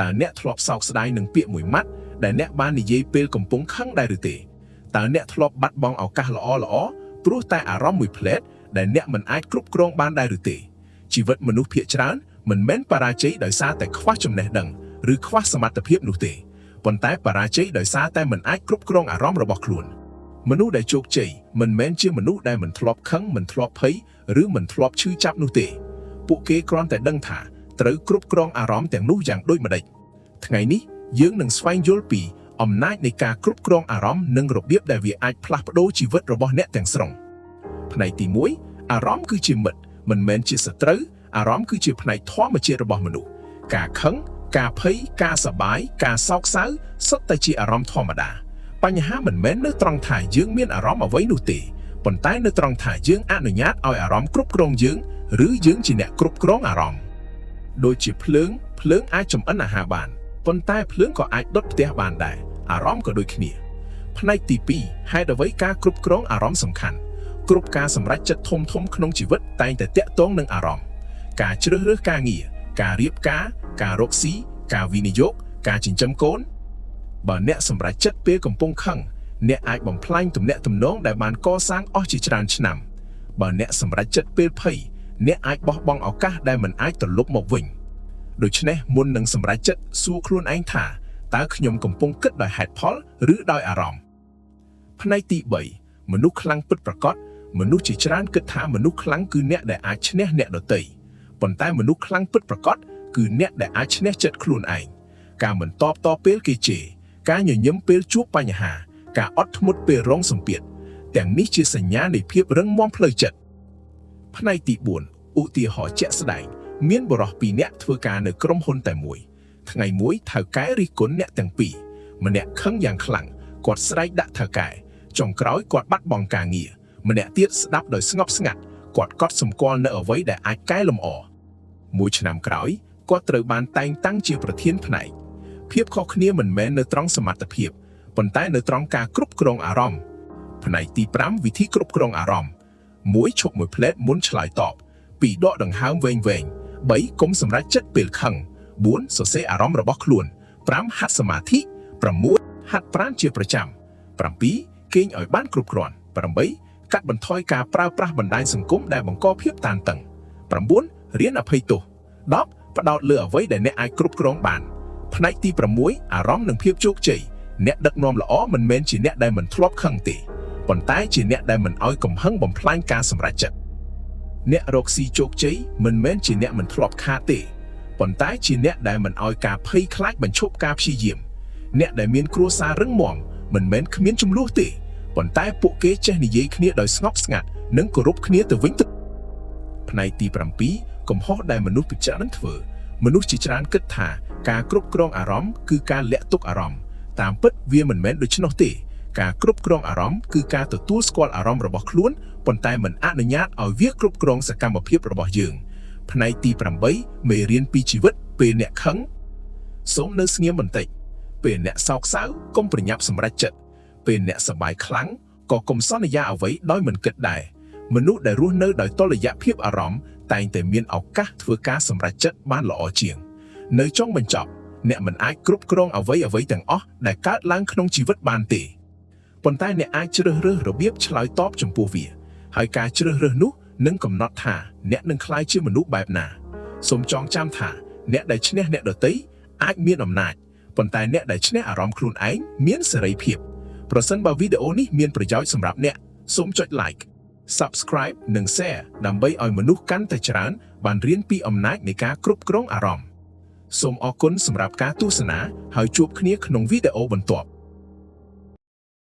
តើអ្នកធ្លាប់សោកស្ដាយនឹងពាក្យមួយម៉ាត់ដែលអ្នកបាននិយាយពេលកំពុងខឹងដែរឬទេតើអ្នកធ្លាប់បាត់បង់ឱកាសល្អៗព្រោះតែអារម្មណ៍មួយភ្លែតដែលអ្នកមិនអាចគ្រប់គ្រងបានដែរឬទេជីវិតមនុស្សភាគច្រើនមិនមែនបរាជ័យដោយសារតែខ្វះចំណេះដឹងឬខ្វះសមត្ថភាពនោះទេប៉ុន្តែបរាជ័យដោយសារតែមិនអាចគ្រប់គ្រងអារម្មណ៍របស់ខ្លួន មនុស្សដែលជោគជ័យមិនមែនជាមនុស្សដែលមិនធ្លាប់ខឹងមិនធ្លាប់ភ័យឬមិនធ្លាប់ឈឺចាប់នោះទេ ពួកគេគ្រាន់តែដឹងថាត្រូវគ្រប់គ្រងអារម្មណ៍ទាំងនោះយ៉ាងដូចម្តេចថ្ងៃនេះយើងនឹងស្វែងយល់ពីអំណាចនៃការគ្រប់គ្រងអារម្មណ៍និងរបៀបដែលវាអាចផ្លាស់ប្ដូរជីវិតរបស់អ្នកទាំងស្រុងផ្នែកទី1អារម្មណ៍គឺជាមិត្តមិនមែនជាសត្រូវអារម្មណ៍គឺជាផ្នែកធម្មជាតិរបស់មនុស្សការខឹងការភ័យការសប្បាយការសោកសៅសុទ្ធតែជាអារម្មណ៍ធម្មតា បញ្ហាមិនមែននៅត្រង់ថាយើងមានអារម្មណ៍អ្វីនោះទេប៉ុន្តែនៅត្រង់ថាយើងអនុញ្ញាតឲ្យអារម្មណ៍គ្រប់គ្រងយើងឬយើងជាអ្នកគ្រប់គ្រងអារម្មណ៍ដូចជាភ្លើងភ្លើងអាចចម្អិនអាហារបានប៉ុន្តែភ្លើងក៏អាចដុតផ្ទះបានដែរអារម្មណ៍ក៏ដូចគ្នាផ្នែកទី2ហេតុអ្វីការគ្រប់គ្រងអារម្មណ៍សំខាន់គ្រប់ការសម្រេចចិត្តធំធំក្នុងជីវិតតែងតែតាក់ទងនឹងអារម្មណ៍ការជ្រើសរើសការងារការរៀបការការរកស៊ីការវិនិយោគការចិញ្ចឹមកូន បើអ្នកសម្រេចចិត្តពេលកំពុងខឹងអ្នកអាចបំផ្លាញទំនាក់ទំនងដែលបានកសាងអស់ជាច្រើនឆ្នាំបើអ្នកសម្រេចចិត្តពេលភ័យអ្នកអាចបោះបង់ឱកាសដែលមិនអាចត្រឡប់មកវិញដូច្នេះមុននឹងសម្រេចចិត្តសួរខ្លួនឯងថាតើខ្ញុំកំពុងគិតដោយហេតុផលឬដោយអារម្មណ៍ផ្នែកទី3មនុស្សខ្លាំងពិតប្រាកដមនុស្សជាច្រើនគិតថាមនុស្សខ្លាំងគឺអ្នកដែលអាចឈ្នះអ្នកដទៃប៉ុន្តែមនុស្សខ្លាំងពិតប្រាកដគឺអ្នកដែលអាចឈ្នះចិត្តខ្លួនឯងការមិនតបតពេលគេជេរ ការញញឹមពេលជួបបញ្ហា ការអត់ធ្មត់ពេលរងសម្ពាធទាំងនេះជាសញ្ញានៃភាពរឹងមាំផ្លូវចិត្តផ្នែកទី4ឧទាហរណ៍ជាក់ស្ដែង មានបុរសពីរនាក់ធ្វើការនៅក្រុមហ៊ុនតែមួយ ថ្ងៃមួយថៅកែរិះគន់អ្នកទាំងពីរម្នាក់ខឹងយ៉ាងខ្លាំងគាត់ស្រែកដាក់ថៅកែចុងក្រោយគាត់បាត់បង់ការងារម្នាក់ទៀតស្ដាប់ដោយស្ងប់ស្ងាត់គាត់កត់សម្គាល់នៅអ្វីដែលអាចកែលម្អមួយឆ្នាំក្រោយគាត់ត្រូវបានតែងតាំងជាប្រធានផ្នែក ភាពខុសគ្នាមិនមែននៅត្រង់សមត្ថភាពប៉ុន្តែនៅត្រង់ការគ្រប់គ្រងអារម្មណ៍ផ្នែកទី5វិធីគ្រប់គ្រងអារម្មណ៍1ឈប់មួយភ្លែតមុនឆ្លើយតប2ដកដង្ហើមវែងវែង3កុំសម្រេចចិត្តពេលខឹង4សរសេរអារម្មណ៍របស់ខ្លួន5ហាត់សមាធិ6ហាត់ប្រាណជាប្រចាំ7គេងឲ្យបានគ្រប់គ្រាន់8កាត់បន្ថយការប្រើប្រាស់បណ្ដាញសង្គមដែលបង្កភាពតានតឹង9រៀនអភ័យទោស10ផ្ដោតលើអ្វីដែលអ្នកអាចគ្រប់គ្រងបាន ផ្នែកទី6អារម្មណ៍និងភាពជោគជ័យអ្នកដឹកនាំល្អមិនមែនជាអ្នកដែលមិនធ្លាប់ខឹងទេប៉ុន្តែជាអ្នកដែលមិនឲ្យកំហឹងបំផ្លាញការសម្រេចចិត្តអ្នករកស៊ីជោគជ័យមិនមែនជាអ្នកមិនធ្លាប់ខាតទេប៉ុន្តែជាអ្នកដែលមិនឲ្យការភ័យខ្លាចបញ្ឈប់ការព្យាយាមអ្នកដែលមានគ្រួសាររឹងមាំមិនមែនគ្មានជម្លោះទេប៉ុន្តែពួកគេចេះនិយាយគ្នាដោយស្ងប់ស្ងាត់និងគោរពគ្នាទៅវិញទៅផ្នែកទី7កំហុសដែលមនុស្សពិចារណាធ្វើ មនុស្សជាច្រើនគិតថាការគ្រប់គ្រងអារម្មណ៍គឺការលាក់ទុកអារម្មណ៍តាមពិតវាមិនមែនដូច្នោះទេការគ្រប់គ្រងអារម្មណ៍គឺការទទួលស្គាល់អារម្មណ៍របស់ខ្លួនប៉ុន្តែមិនអនុញ្ញាតឲ្យវាគ្រប់គ្រងសកម្មភាពរបស់យើងផ្នែកទី8មេរៀនពីជីវិតពេលអ្នកខឹងសូមនៅស្ងៀមបន្តិចពេលអ្នកសោកសៅកុំប្រញាប់សម្រេចចិត្តពេលអ្នកសប្បាយខ្លាំងក៏កុំសន្យាអ្វីដោយមិនគិតដែរមនុស្សដែលរស់នៅដោយតុល្យភាពអារម្មណ៍តែងតែមានឱកាសធ្វើការសម្រេចចិត្តបានល្អជាង នៅចុងបញ្ចប់អ្នកមិនអាចគ្រប់គ្រងអ្វីអ្វីទាំងអស់ដែលកើតឡើងក្នុងជីវិតបានទេប៉ុន្តែអ្នកអាចជ្រើសរើសរបៀបឆ្លើយតបចំពោះវាហើយការជ្រើសរើសនោះនឹងកំណត់ថាអ្នកនឹងក្លាយជាមនុស្សបែបណាសូមចងចាំថាអ្នកដែលឈ្នះអ្នកដទៃអាចមានអំណាចប៉ុន្តែអ្នកដែលឈ្នះអារម្មណ៍ខ្លួនឯងមានសេរីភាពប្រសិនបើវីដេអូនេះមានប្រយោជន៍សម្រាប់អ្នកសូមចុច like Subscribe និង Share ដើម្បីឲ្យមនុស្សកាន់តែច្រើនបានរៀនពីអំណាចនៃការគ្រប់គ្រងអារម្មណ៍សូមអរគុណសម្រាប់ការទស្សនាហើយជួបគ្នាក្នុងវីដេអូបន្ទាប់។